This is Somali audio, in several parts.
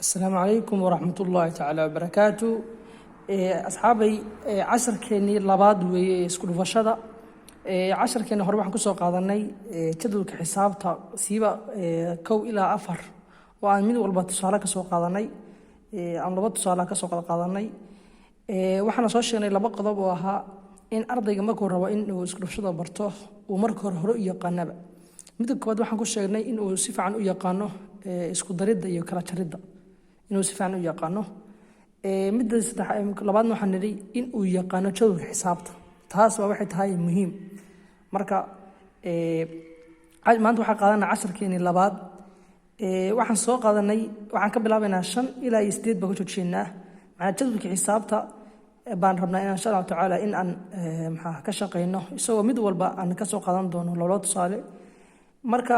Asalaamu calaykum waraxmat ullaahi tacaala wabarakaatu. Asxaabay, casharkeennii labaad weeye ee isku dhufashada. Casharkeenni hore waxaan kusoo qaadanay jadwalka xisaabta, siiba 1 ilaa 4, oo aan mid walba tusaale kasoo qaadanay, aan laba tusaale kasoo qaadanay. Waxaana soo sheegnay laba qodob oo ahaa in ardayga markuu rabo in uu isku dhufashada barto uu marka hore hore u yaqaanaba. Midda koowaad waxaan ku sheegnay in uu si fiican u yaqaano isku daridda iyo kala jaridda, inuu si fiican u yaqaano. Midda saddex labaadna waxaan nidhi in uu yaqaano jadwalka xisaabta. Taas waa waxay tahay muhiim. Marka maanta waxaan qaadanaa casharkeenii labaad. Waxaan soo qaadanay, waxaan ka bilaabaynaa 5 ilaa iyo 8 baan ku joojinaynaa. Macnaa jadwalka xisaabta baan rabnaa inaan insha Allahu tacaala in aan maxaa ka shaqeyno, isagoo mid walba aan kasoo qaadan doono laba tusaale. Marka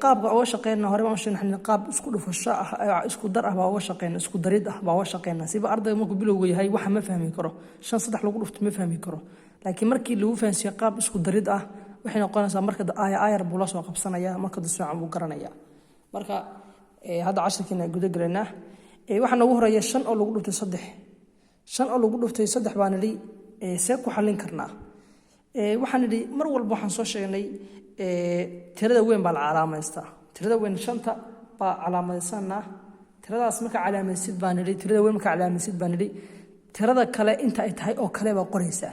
qaabka uga shaqeyna hore baan u sheegnay, qaab isku dhufasho ah, isku dar ah baa uga shaqeyna, isku darid ah baa uga shaqeyna. Siba ardayga markuu bilowga yahay waxa ma fahmi karo, 5 3 lagu dhufto ma fahmi karo, laakiin markii lagu fahansiiyo qaab isku darid ah waxay noqonaysaa marka aaya aayar buu la soo qabsanaya, marka dusaacan buu garanaya. Marka hadda casharkiina guda galaynaa. Waxaa noogu horeeya 5 oo lagu dhuftay 3. 5 oo lagu dhuftay 3 baan nidhi, see ku xallin karnaa? Waxaan nidhi mar walba waxaan soo sheegnay tirada weyn baa la calaamaystaa. Tirada weyn shanta baa calaamaysanaa. Tiradaas marka calaamaysid baan nidhi, tirada weyn marka calaamaysid baan nidhi, tirada kale inta ay tahay oo kale baa qoraysaa.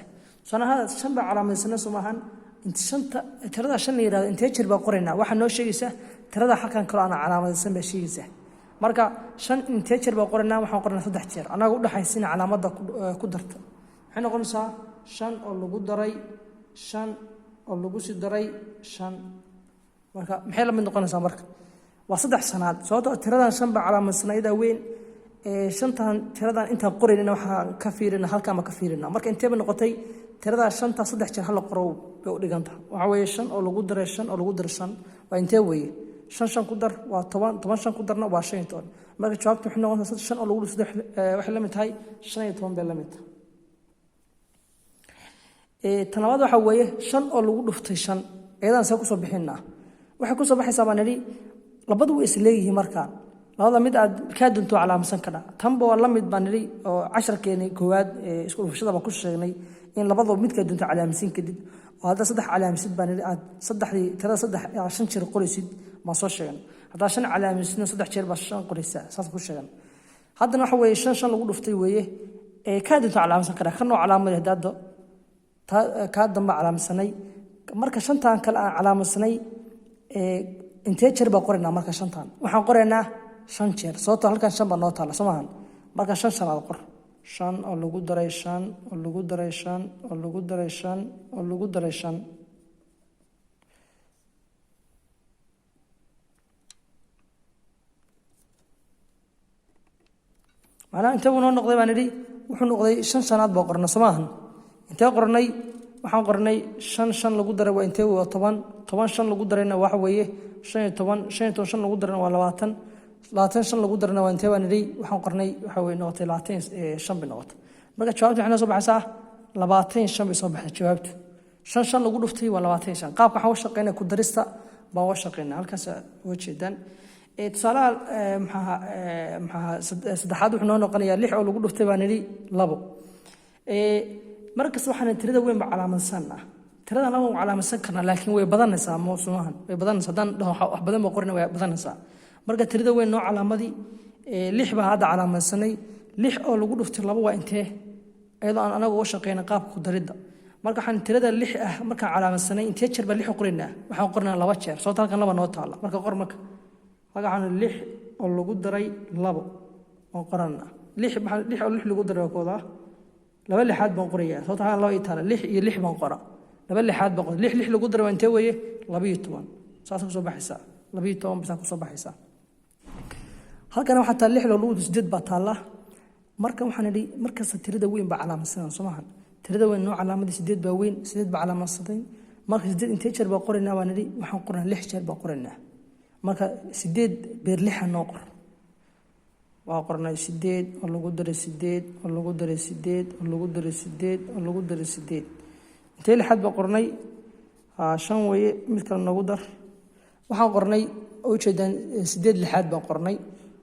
Sonaha 5 baa calaamaysana, soo maahan? Shanta tirada 5 la yidhahdo intee jir baa qoraynaa? Waxaa noo sheegaysaa tirada halkan kaloo aan calaamadaysan baa sheegaysaa. Marka 5 intee jeer baa qoraynaa? Waxaan qoraynaa 3 jeer, annaga udhexaysina calaamadda ku darta. Waxay noqonaysaa 5 oo lagu daray 5 oo lagu sii daray 5. Marka maxay la mid noqonaysaa? Marka waa 3 shanaad, sababtoo tiradan 5 baa calaamadsan, ayadaa weyn. Shantan tiradan intaan qoraynina waxaan ka fiirina halkaan baan ka fiirina. Marka intee bay noqotay tiradaa shanta? 3 jeer hala qoro bay u dhiganta. Waxaa weeye 5 oo lagu daray 5 oo lagu daray 5 waa intee weeye? 5 5 ku dar waa 10, 10 5 ku darna waa 15. Marka jawaabtu waxay noqonaysaa 5 oo lagu dhufto 3 waxay la mid tahay 15 bay la mid tahay. Tan labaad waxaa weeye 5 oo lagu dhuftay 5. Iyadaan see kusoo bixinaa? Waxay kusoo baxaysaa baan nidhi labadu way isleeyihiin. Markaan labada mid aad kaa dunto calaamadsan kadha, tanba waa la mid baan nidhi, oo casharkeeni koowaad isku dhufashada baan ku sheegnay in labadaba midkaa dunto calaamadsin kadib, oo haddaa 3 calaamadsid baan nidhi aad saddexdii tirada 3 5 jeer qoraysid baan soo sheegnay. Haddaa 5 calaamadsidna 3 jeer baa 5 qoraysaa, saas ku sheegan. Haddana waxa weeye 5 5 lagu dhuftay weeye, kaa dunto calaamadsan kadha, kan noo calaamad hadaado kaa damba calaamadsanay. Marka shantan kale aan calaamadsanay intee jeer baa qoraynaa? Marka shantan waxaan qoraynaa 5 jeer, sababtoo halkan 5 baa noo taalla, soo maahan? Marka 5 shanaad qor: 5 oo lagu daray 5 oo lagu daray 5 oo lagu daray 5 oo lagu daray 5. Macnaha intee buu noo noqday baan idhi? Wuxuu noqday 5 shanaad baa qornay, soo maahan? Intee qornay? Waxaan qornay 5 5 lagu daray waa intee? Waa 10. 10 5 lagu darayna waxa weeye 15. 15 5 lagu darayna waa 20. 20 5 lagu darayna waa intee baan idhi? Waxaan qornay waxa weye noqotay 25 bay noqotay. Marka jawaabtu waxay noo soo baxaysaa 25 bay soo baxday jawaabtu. 5 5 lagu dhuftay waa 25. Qaabka waxaan uga shaqeynaa ku darista baan uga shaqeynaa, halkaas uga jeedaan. Tusaalaha maxaa maxaa saddexaad wuxuu noo noqonayaa 6 oo lagu dhuftay baan idhi 2. Markasta waxaan tirada weyn ba calaamadsanaa, tirada laba waan calaamadsan karnaa, laakiin way badanaysaa, mawsuumahan way badanaysaa. Haddaan dhaho wax badan baa qorina, way badanaysaa. Marka tirada weyn noo calaamadii, 6 baa hadda calaamadsanay. 6 oo lagu dhuftay 2 waa intee? Iyadoo aan anaga uga shaqeyna qaabka ku daridda. Marka waxaan tirada 6 ah markaan calaamadsanay intee jeer baa 6 qoraynaa? Waxaan qoraynaa 2 jeer, sababta halkan 2 noo taalla. Marka qor, marka halka waxaan 6 oo lagu daray 2 waan qoranaa. 6 6 oo 6 lagu daray waa koodaa 2 lixaad baan qorayaa, sababta halkan 2 ii taala. 6 iyo 6 baan qora, 2 lixaad baan qora. 6 6 lagu daray waa intee weeye? 12 saas kusoo baxaysaa, 12 bisaa kusoo baxaysaa. Halkana waxaa taalla 6 loo lagu 8 baa taalla. Marka waxaan idhi markasta tirada weyn baa calaamadsanaa, soo maahan? Tirada weyn noo calaamadii, 8 baa weyn, 8 baa calaamadsaday. Marka 8 intee jeer baa qoraynaa baan idhi? Waxaan qoraynaa 6 jeer baa qoraynaa. Marka 8 beer lixa noo qor. Waa qornay 8 oo lagu daray 8 oo lagu daray 8 oo lagu daray 8 oo lagu daray 8. Intee lixaad baa qornay? 5 weeye, mid kale noogu dar. Waxaan qornay oo ujeedaan 8 lixaad baan qornay.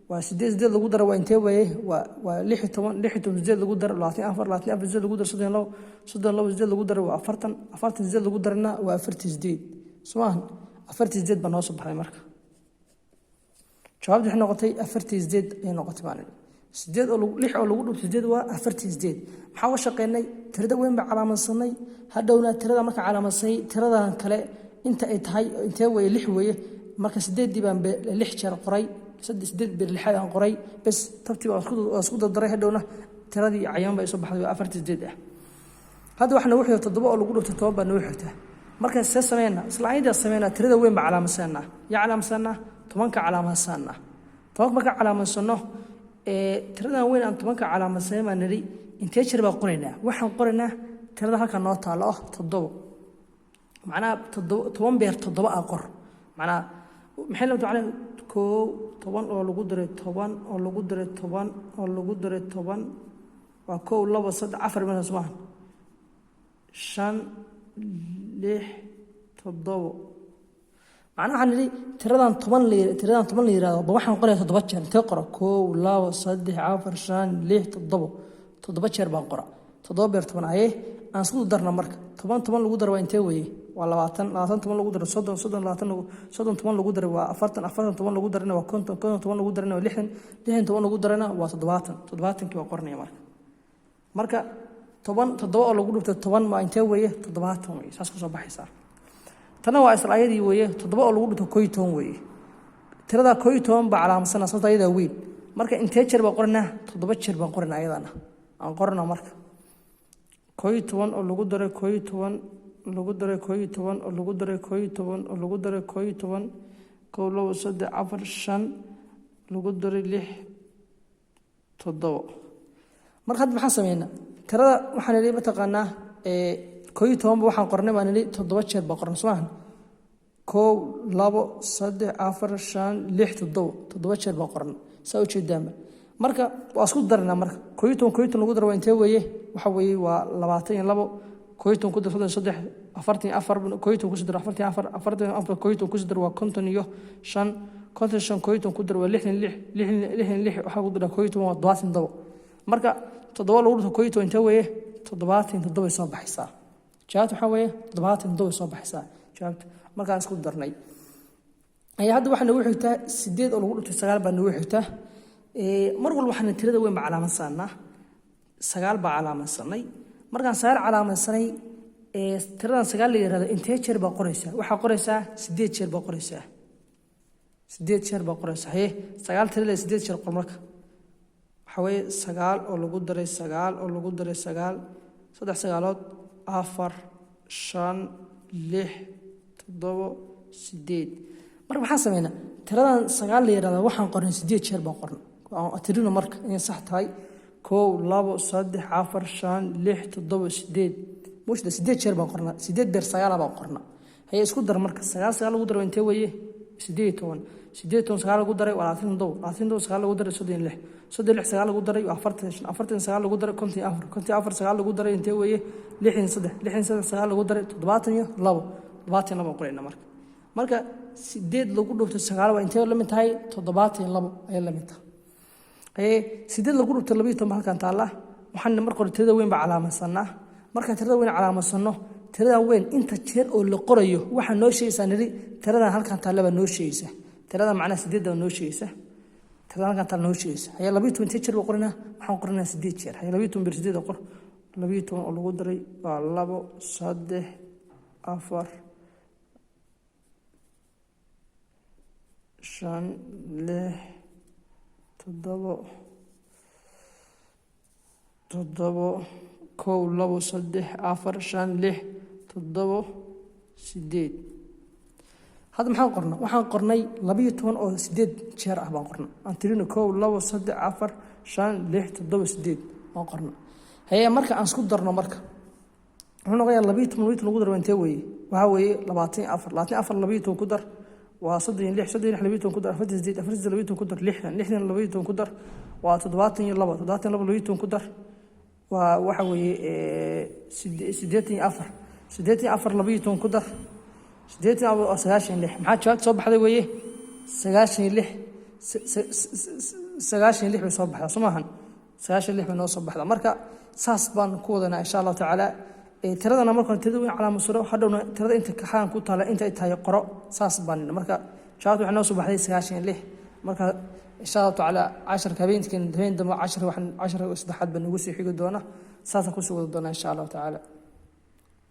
Waa sideed, sideed lagu daro waa intee weeye? Waa 16. 16 sideed lagu daro 24. 24 sideed lagu daro 32. 32 sideed lagu daro waa 40. 40 sideed lagu darana waa 48, soo maahan? 48 baa noo soo baxday. Marka jawaabti waxay noqotay 48 ayay noqotay. Maalin sideed oo lix oo lagu dhufto sideed waa 48. Maxaa uga shaqeynay? Tirada weyn baa calaamadsanay. Hadhowna tirada marka calaamadsanay, tiradan kale inta ay tahay intee weeye? Lix weeye. Marka sideeddii baan lix jeer qoray, sideed bir lixaad aan qoray bes. Tabtii waa isku dardaray. Hadhowna tiradii cayan baa isoo baxday, waa 48 ah. Hadda waxaa nagu xigta toddoba oo lagu dhufto 10 baa nagu xigta. Marka see sameynaa? Isla ayadaa sameynaa. Tirada weyn baa calaamadsanaa. Yaa calaamadsanaa? 10-ka calaamadsanaa. 10-ka marka calaamadsano, tiradan weyn aan 10-ka calaamadsanay baan nidhi, intee jeer baa qoraynaa? Waxaan qoraynaa tirada halkan noo taalo, oh, toddobo. Macnaha toddoba, 10 beer toddoba ah qor. Macnaha maxay lamid? Macnaha koow, 10 oo lagu daray 10 oo lagu daray 10 oo lagu daray 10 waa kow, labo, saddex, afar meelaas maaha, shan, lix, toddobo. Macnaha waxaan nidhi tiradan 10 la yirahdo ba waxaan qoraya toddoba jeer. Intee qora? Kow, labo, saddex, afar, shan, lix, toddobo. Toddoba jeer baan qora, toddoba beer 10. Aye, aan isku darna. Marka 10 10 lagu daro waa intee weeye? Waa 20. 20 10 lagu daro 30. 30 20 30 10 lagu daray waa 40. 40 10 lagu darana waa 50. 50 10 lagu darana waa 60. 60 10 lagu darana waa 70. 70-kii waa qoranaya. Marka 10, toddoba oo lagu dhufto 10 waa intee weeye? 70 weeye. Saas kusoo baxaysaa. Tana waa isla ayadii weeye, toddoba oo lagu dhufto 11 weeye. Tirada 11 baa calaamadsanaa, sababta ayadaa weyn. Marka intee jeer baan qoranaa? Toddoba jeer baan qoranaa. Ayadana aan qorana. Marka 11 oo lagu daray 11 lagu daray 11 oo lagu daray 11 oo lagu daray 11, kow, labo, saddex, afar, shan, lagu daray lix, toddobo. Marka hadda maxaan sameynaa? Tirada waxaan nidhi, mataqaanaa, 11ba waxaan qornay baan nidhi toddoba jeer baan qornay, soo maahan? Kow, labo, saddex, afar, shan, lix, toddobo. Toddoba jeer baan qornay, saa ujeedaanba. Marka waa isku daranaa. Marka 11 11 lagu daro waa intee weeye? Waxa weeye waa 22. 11 ku dar 33, 44. 11 ku dar 44. 44 11 ku dar waa 55. 55 11 ku dar waa 66. 66 waxaa ku dara 11 waa 77. Marka toddoba lagu dhufto 11 intee weeye? 77 soo baxaysaa. Jawaabta waxaa weeye 77 soo baxaysaa jawaabta markaan isku darnay. Ayaa hadda waxaa nagu xigtaa sideed oo lagu dhuftay sagaal baa nagu xigtaa. Mar walba waxaan tirada weyn baa calaamadsanaa. Sagaal baa calaamadsanay. Markaan sagaal calaamadsanay, tiradan sagaal la yirahdo intee jeer baa qoraysaa? Waxaa qoraysaa sideed jeer baa qoraysaa. Sideed jeer baa qoraysaa. Haye, sagaal tirada sideed jeer qor. Marka waxaa weeye sagaal oo lagu daray sagaal oo lagu daray sagaal, saddex sagaalood, afar, shan, lix, toddobo, sideed. Marka maxaan sameynaa? Tiradan sagaal la yirahdo waxaan qornay sideed jeer baan qornay. Tirino marka inay sax tahay: kow, labo, saddex, afar, shan, lix, toddobo, sideed. Mushda sideed jeer baan qornaa, sideed beer sagaala baan qornaa. Haye, isku dar. Marka sagaal sagaal lagu daro intee weeye? 18. 18 sagaal lagu daray waa 27. 27 sagaal lagu daray 36. 36 sagaal lagu daray waa 45. 45 lagu daray 54. 54 sagaal lagu daray intee weeye? 63. 63 sagaal lagu daray 72. 72 qorayna. Marka sideed lagu dhufto sagaal waa intee la mid tahay? 72 ayay la mid tahay. Sideed lagu dhufto 12 halkan taalla. Waxaan marka hore tirada weyn baa calaamadsanaa. Markaan tirada weyn calaamadsanno, tiradan weyn inta jeer oo la qorayo waxaa noo sheegaysaa nidhi tiradan halkan taalla baa noo sheegaysa. Tirada macnaha sideedda baa noo sheegaysa. Tirada halkan taalla noo sheegaysa. Haye, 12 intee jeer baa qoranaa? Waxaan qoranaa sideed jeer. Haye, 12 bir sideed qor. 12 oo lagu daray waa labo, saddex, afar, shan, lix, toddobo, toddobo, kow, labo, saddex, afar, shan, lix, toddobo, sideed. Hadda maxaan qornay? Waxaan qornay 12 oo sideed jeer ah baan qornay. Aan tirino: kow, labo, saddex, afar, shan, lix, toddoba, sideed waan qornay. Haye, marka aan isku darno, marka wuxuu noqonayaa 12 12 lagu daro intee weeye? Waxaa weeye 24. 24 12 ku dar waa 36. 36 12 ku dar 48. 48 12 ku dar 60. 60 12 ku dar waa 72. 72 12 ku dar waa waxa weeye 84. 84 12 ku dar 84 waa 96. Maxaa jawaabta soo baxday weeye? 96. 96 bay soo baxdaa, soo maahan? 96 bay noo soo baxdaa. Marka saas baan ku wadanaa, insha Allahu tacaala. Tiradana marka hore tirada weyn calaamad suro, hadhowna tirada inta xagan ku taala inta ay tahay qoro. Saas baan. Marka jawaabta waxay noo soo baxday 96. Marka insha Allahu tacaala casharka habeenkan, habeen dambe cashar, waxaan casharka saddexaad baa nagu sii xigi doona. Saasaan kusii wada doonaa, insha Allahu tacaala.